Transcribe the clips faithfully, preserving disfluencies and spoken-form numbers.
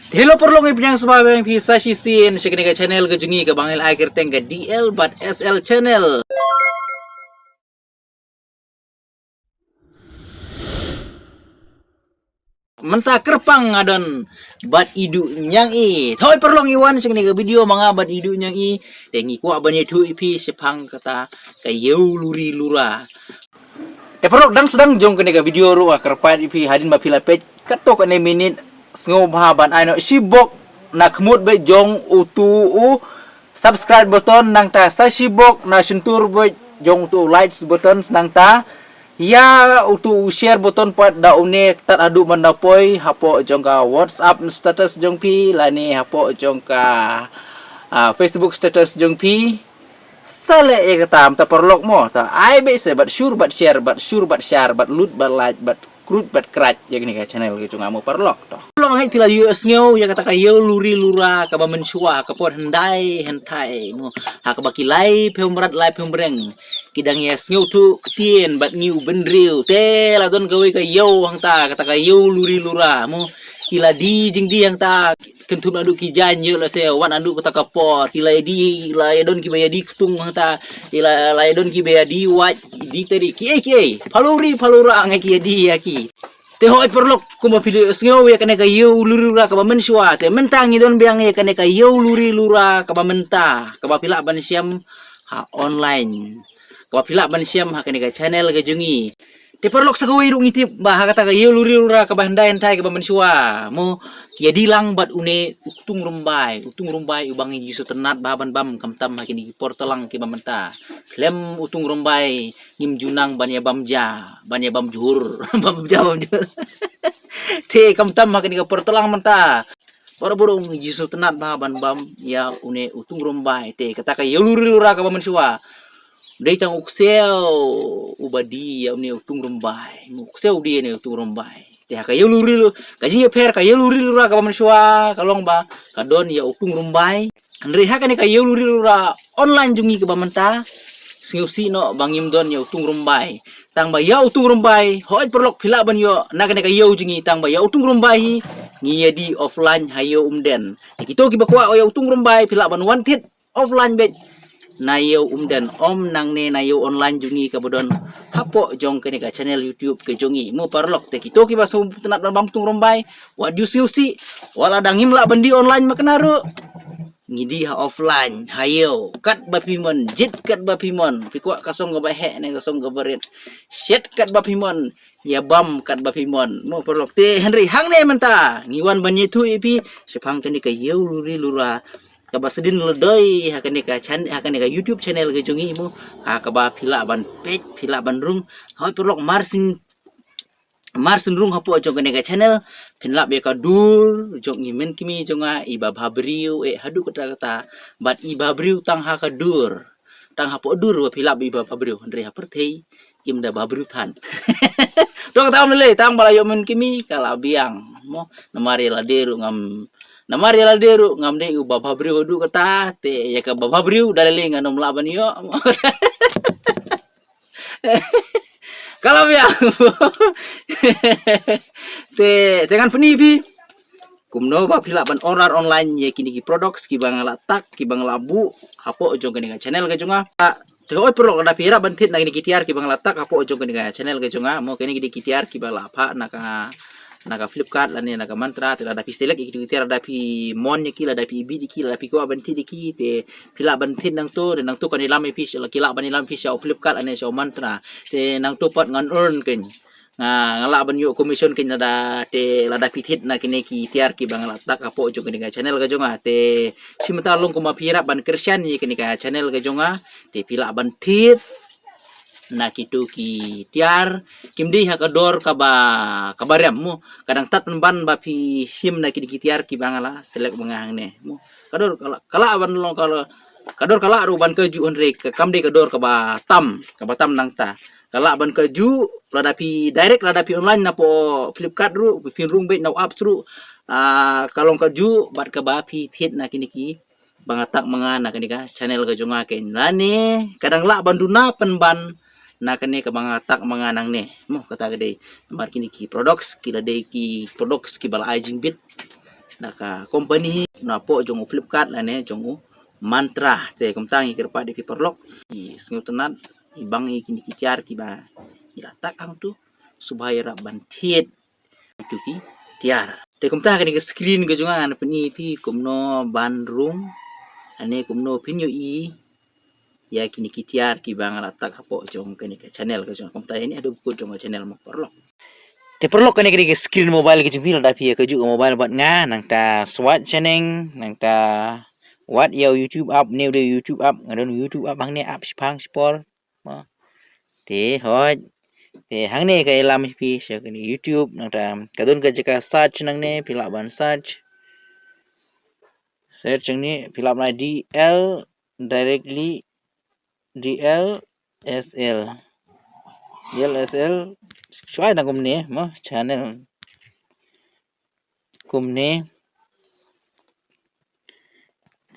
Hello paralok, ngi pdiang sngewbha ïa phi sa shisien sha kane ka channel ka jong ngi kaba ngi la ai kyrteng ka D L bad S L channel. Mynta kyrpang nga don bad i Duh Ñiang I. Thoi paralok, ngi wan sha kane ka video ma nga bad i Duh Ñiang I. Te ngi kwah ban ïathuh ïa phi shaphang kata ka ïew luri lura. Te paralok, dang sdang jong kane ka video ruh nga kyrpad ïa phi, hadien ba phi la peit katto katne minit, sngewbha ban ai noh shibok na khmut beit jong uto u subscribe button, nangta sa shibok na shyntur beit jong uto u likes button, nangta ïa uto u share button pat da une, tad haduh ban da poi hapoh jong ka WhatsApp status jong phi lane hapoh jong ka, ah, Facebook status jong phi. Sa leh ïa kata, mynta paralok mo, ta ai beit se bad sure bad share, bad sure bad share, bad lut bad like, bad kruid bad krat ïa kane ka channel ka jong nga mo paralok to. Paralok, hynrei phi la ïohsngew ïa kata ka ïew luri lura kaba mynshuwa, ka por hyndai hynthai mo, ha kaba ki laiphew mrad laiphew mreng ki dang ïa sngewthuh ktien bad ngi u bynriew. Te la don kawei ka ïew hangta, kata ka ïew luri lura mo, ki la die jingdie hangta. Kynthup naduh ki jaiñ ïoh lehse, wat naduh kata ka por ki la ïadie, la ïadon kiba ïadie ktung hangta, ki la, la ïadon kiba ïadie wait, die tari, kiei kiei, phaluri phalura nga ki ïadie ïa ki. Te hooid paralok, kumba phi la ïohsngew ïa kane ka ïew luri lura kaba mynshuwa, te mynta ngi don biang ïa kane ka ïew luri lura kaba mynta, kaba phi lah ban shem ha online, kaba phi lah ban shem ha kane ka channel ka jong ngi. Te paralok, sa kawei ruh ngi tip ba ha kata ka ïew luri lura kaba hyndai hynthai kaba mynshuwa mo, ki ïadie lang bad une u ktung rymbai, u ktung rymbai uba ngi ju sngewtynnat bha ban bam khamtam ha kine ki por tlang kiba mynta. Khlem u ktung rymbai ngim ju nang ban ïa bam ja, ban ïa bam jhur, bam ja bam jhur. Te khamtam ha kine ki por tlang mynta, baroh baroh ngi ju sngewtynnat bha ban bam ïa une u ktung rymbai. Te kata ka ïew luri lura kaba mynshuwa dei tang u ksew uba die ïa une u ktung rymbai. U ksew die ïa une u ktung rymbai. Te ha ka ïew luri lu, ka jingïapher ka ïew luri lura kaba mynshuwa ka long ba ka don ïa u ktung rymbai. Hynrei ha kane ka ïew luri lura online jong ngi kaba mynta, sngewsih noh ba ngim don ïa u ktung rymbai. Tang ba ïa u ktung rymbai, hooid paralok, phi lah ban ïoh na kane ka ïew jong ngi, tang ba ïa u ktung rymbai hi ngi ïadie offline ha ïew Umden. Te kito kiba kwah ïa u ktung rymbai phi lah ban wan thied offline beit na ïew Umden, ym nangne na ïew online jong ngi kaba don hapoh jong kane ka channel YouTube ka jong ngi mo paralok. Te kito kiba sngewtynnat ban bam ktung rymbai, wat ju sngewsih, wat lada ngim lah ban die online ma kane ruh, ngi die ha offline ha ïew. Katba phi mon, jied katba phi mon, phi kwah ka song kaba heh ne ka song kaba rit, shet katba phi mon, ïa bam katba phi mon mo paralok. Te hynrei hangne mynta ngi wan ban ïathuh ïa phi shaphang kane ka ïew luri lura kaba sdien lodoi ha kane ka chan-, ha kane ka YouTube channel ka jong ngi mo, ha kaba phi lah ban peit, phi lah ban rung. Hooid paralok, mar syn, mar syn rung hapoh jong kane ka channel, phin lap ïa ka dur jong i mynkmie jong nga iba bhabriew eh haduh katta katta, bad iba briew tang ha ka dur. Tang hapoh dur ba phi lap iba bhabriew, hynrei ha pyrthei kim da bhabriew than. To kata ym lei, tang ba la ïoh mynkmie ka la biang mo. Namar ïa lade ruh ngam, namar ïa lade ruh ngam dei uba bhabriew haduh katta, te ïa kaba bhabriew da lei lei ngan ym lah ban ïoh. Ka la biang. Te, te ngan pyni phi kumno ba phi lah ban order online ïa kine ki products kiba nga la tag, kiba nga la buh hapoh jong kane ka channel ka jong nga. Te hooid paralok, lada phi ïarap ban thied na kine ki tiar kiba nga la tag hapoh jong kane ka channel ka jong nga mo, kine ki dei ki tiar kiba la phah na ka, na ka Flipkart lane na ka Myntra. Te lada phi select ïa kine ki tiar, lada phi mon ïa ki, lada phi bit ïa ki, lada phi kwah ban thied ïa ki, te phi lah ban thied nangto, te nangto kan ïalam ïa phi, ki lah ban ïalam ïa phi sha u Flipkart lane sha u Myntra. Te nangto pat ngan earn kein, nga, nga lah ban ïoh commission kein lada, te lada phi thied na kine ki tiar kiba nga la tag hapoh jong kane ka channel ka jong nga. Te shi mynta long kumba phi ïarap ban kyrshan ïa kane ka channel ka jong nga, te phi lah ban thied na kito ki tiar, kim dei ha ka dor kaba, kaba rem mo. Ka dang tad pynban ba phi shim na kine ki tiar kiba nga la select ba nga hangne mo. Ka dor ka lah, ka lah ban long, ka lah, ka dor ka lah ruh ban kajuh, hynrei ka, kam dei ka dor kaba tam, kaba tam nangta. Ka lah ban kajuh, lada phi direct, lada phi online napoh Flipkart ruh, phin rung beit na u apps ruh, ah, ka long kajuh bad kaba phi thied na kine kiba nga tag ma nga na kane ka channel ka jong nga kein. Lane ka dang lah ban duna pynban na kane kaba nga tag ma nga nangne mo, kata ka dei. Namar kine ki products ki la dei ki products kiba la ai jingbit. na ka company, na poh jong u Flipkart lane jong u Myntra. Te kumta ngi kyrpad ïa phi paralok, i sngewtynnat, i bang ïa kine ki tiar kiba ngi la tag hangtu, sngewbha ïarap ban thied ïa kito ki tiar. Te kumta kane ka screen ka jong nga ngan pyni ïa phi kumno ban rung, lane kumno phin ïohi ïa kine ki tiar kiba nga la tag hapoh jong kane ka channel ka jong nga. Kumta ïa ni haduh ba kut jong ka channel mo paralok. Te paralok, kane ka dei ka screen mobile ka jong phi, lada phi ïa kajuh ka mobile bad nga, nangta swat shaneng, nangta wad ïa u YouTube app, ne u dei u YouTube app, nga don u YouTube app hangne, app shipang shipor. Mo. Te hooid. Te hangne ka ïalam ïa phi sha kane YouTube, nangta ka don ka jaka search nangne, phi lah ban search. Search hangne, phi lah ban D L directly, D L S L. D L S L, shuwa na kumne, mo, channel. Kumne.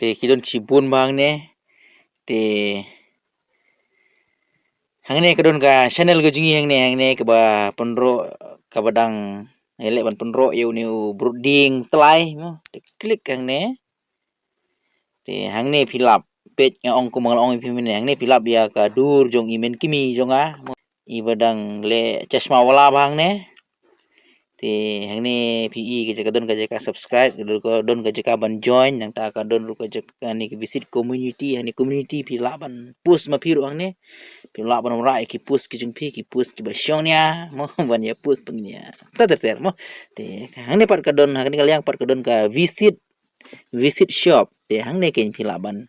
Te ki don shibun bha hangne. Te hangne ka don ka channel ka jong ngi hangne, hangne kaba pynroh, kaba dang, eh, leh ban pynroh ïa une u brut dieng tlai, mo. Te click hangne. Te hangne phi lap, peit nga ong kumba nga la ong ïa phi mynne, hangne phi lap ïa ka dur jong i men kmie jong nga, i ba dang leh chashma wala bha hangne. Te hangne phi i ka jaka don ka jaka subscribe, ka don ka, don ka jaka ban join, nangta ka don ruh ka jaka ne ka visit community, hangne community phi lah ban post ma phi ruh hangne. Phi lah ban wanrah ïa ki post ki jong phi, ki post kiba shongnia, mo, ban ïa post pyngia. Ta ter ter mo. Te hangne pat ka don, hangne ka liang pat ka don ka visit visit shop. Te hangne kein phi lah ban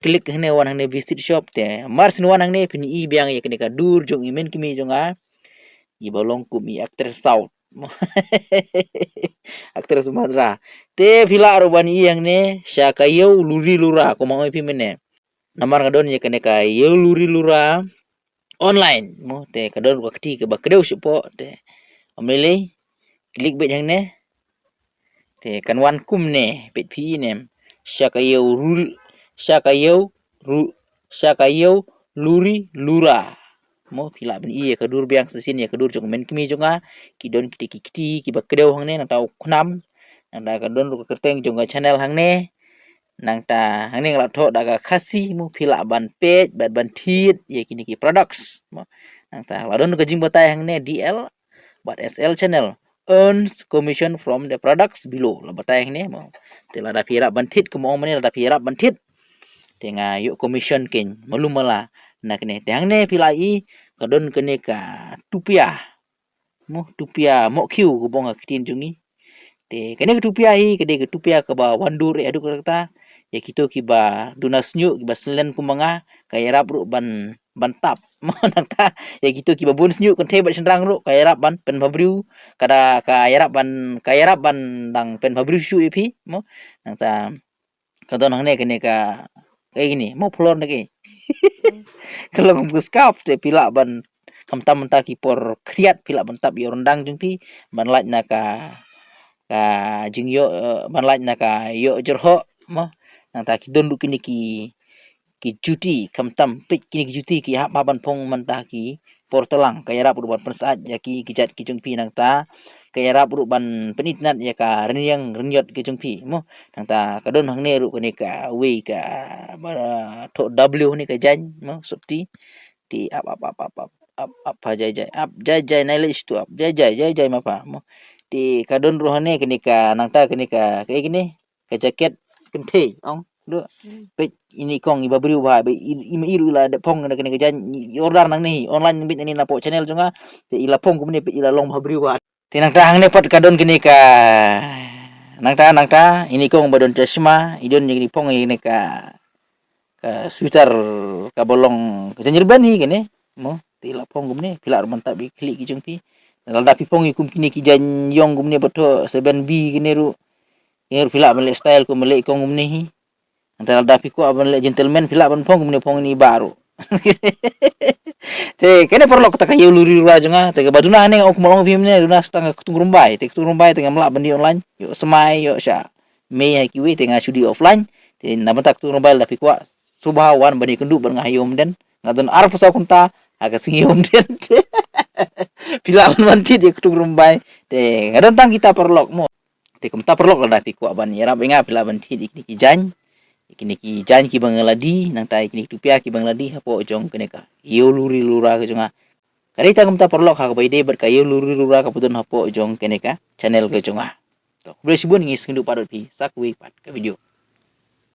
click hangne, wan hangne visit shop. Te mar shen wan hangne phin i biang ïa kane ka dur jong i men kmie jong nga, i ba long kum i actress South. Actress Madra. Te phi lah ruh ban i hangne sha ka ïew luri lura kumba nga ong ïa phi mynne. Namar nga don ïa kane ka ïew luri lura online, mo, te ka don ruh ka kti kaba kdew shapoh, te ym lei lei, click beit hangne. Te kan wan kumne, peit phi i ne, sha ka ïew rul, sha ka ïew ru, sha ka ïew luri lura. Mo, phi lah ban i ïa ka dur biang sa shisien ïa ka dur jong men kmie jong nga, ki don kti ki kti kiba kdew hangne, nangta u khnam, nangta ka don ruh ka kyrteng jong ka channel hangne. Nangta hangne nga la thoh da ka Khasi, mo, phi lah ban peit bad ban thied ïa kine ki products, mo. Nangta la don ka jingbatai hangne, D L bad S L channel earns commission from the products below, la batai hangne, mo. Te lada phi ïarap ban thied, kumba ong mynne, lada phi ïarap ban thied, te nga ïoh commission kein malu mala na kane. Te hangne phi lah i ka don kane ka tupia, mo, tupia mohkhiew kumba ong ha ktien jong ngi. Te kane ka tupia hi ka dei ka tupia kaba wan dur eh haduh katta katta ïa kito kiba duna shñiuh, kiba slem kumba nga, ka ïarap ruh ban, ban tap. Mo, nangta ïa kito kiba bun shñiuh kynthei bad shynrang ruh ka ïarap ban pynbhabriew, ka da, ka ïarap ban, ka ïarap ban dang pynbhabriew shuh ïa phi, mo. Nangta ka don hangne kane ka, kaei kane, muffler ne kaei. Ka long kum ka scarf, te phi lah ban, khamtam mynta ki por khriat, phi lah ban tap ïa u ryndang jong phi, ban lait na ka, ka jingïoh, eh, ban lait na ka ïoh jyrhoh, mo. Nangta ki don ruh kine ki, ki juti, khamtam, peit kine ki juti ki hap, hap ban phong mynta ki por tlang, ka ïarap ruh ban pynsyaid ïa ki, ki jait ki jong phi, nangta ka ïarap ruh ban pynitynnad ïa ka rynïeng rynïot ki jong phi, mo. Nangta ka don hangne ruh kane kawei kaba thoh W hangne, ka jaiñ, mo, sopti. Te ap, ap, ap, ap, ap, ap, ap, pha jai jai, ap jai jai, nai leit sha tu, ap jai jai, jai jai ma pha, mo. Te ka don ruh hangne kane ka, nangta kane ka, kaei kane, ka jacket kynthei, ong, duh. Hmm. Peit, ine i kong iba briew bha, ba i, i, i ruh i la dep phong na kane ka jaiñ, i order nangne hi, online beit nangne napoh channel jong nga, te i la phong kumne, peit i la long bha briew bha. Te nangta hangne pat ka don kane ka, nangta, nangta, ine i kong ba don chashma, i don ïa kane, phong ïa kane ka, ka sweater kaba long ka jaiñ rben hi kane, mo, te i la phong kumne, phi lah ruh ban tap ïa ki khlieh ki jong phi. Lada phi phong ïa kum kine ki jaiñ ïong kumne ba thoh seven B kine ruh, kine ruh phi lah ban leh style kum ba leh i kong kumne hi. Nangta lada phi kwah ban leh gentleman, phi lah ban phong kumne, phong ine i bah ruh. Te kane paralok kata ka ïew luri lura jong nga, te kaba duna hangne nga ong kumba long phi mynne, duna sa tang ka ktung rymbai, te ktung rymbai te ngam lah ban die online, ïoh smai, ïoh sha mei ha kiwei, te nga shu die offline. Te na bynta ktung rymbai lada phi kwah, sngewbha wan ban ïakynduh bad nga ha Ïew Mden. Nga don arphew saw kynta ha ka sngi Ïew Mden. Phi lah ban wan thied ïa ka ktung rymbai. Te nga don tang kita paralok mo. Te kumta paralok, lada phi kwah ban ïarap ïa nga, phi lah ban thied ïa kine ki jaiñ. Ïa kine ki jaiñ kiba nga la die, nangta ïa kine ki tupia kiba nga la die hapoh jong kane ka ïew luri lura ka jong nga. Ka dei tang kumta paralok, ha kaba ïadei bad ka ïew luri lura kaba don hapoh jong kane ka channel ka jong nga. To, khublei shibun, ngi sngewdon pat bad phi sa kawei pat ka video.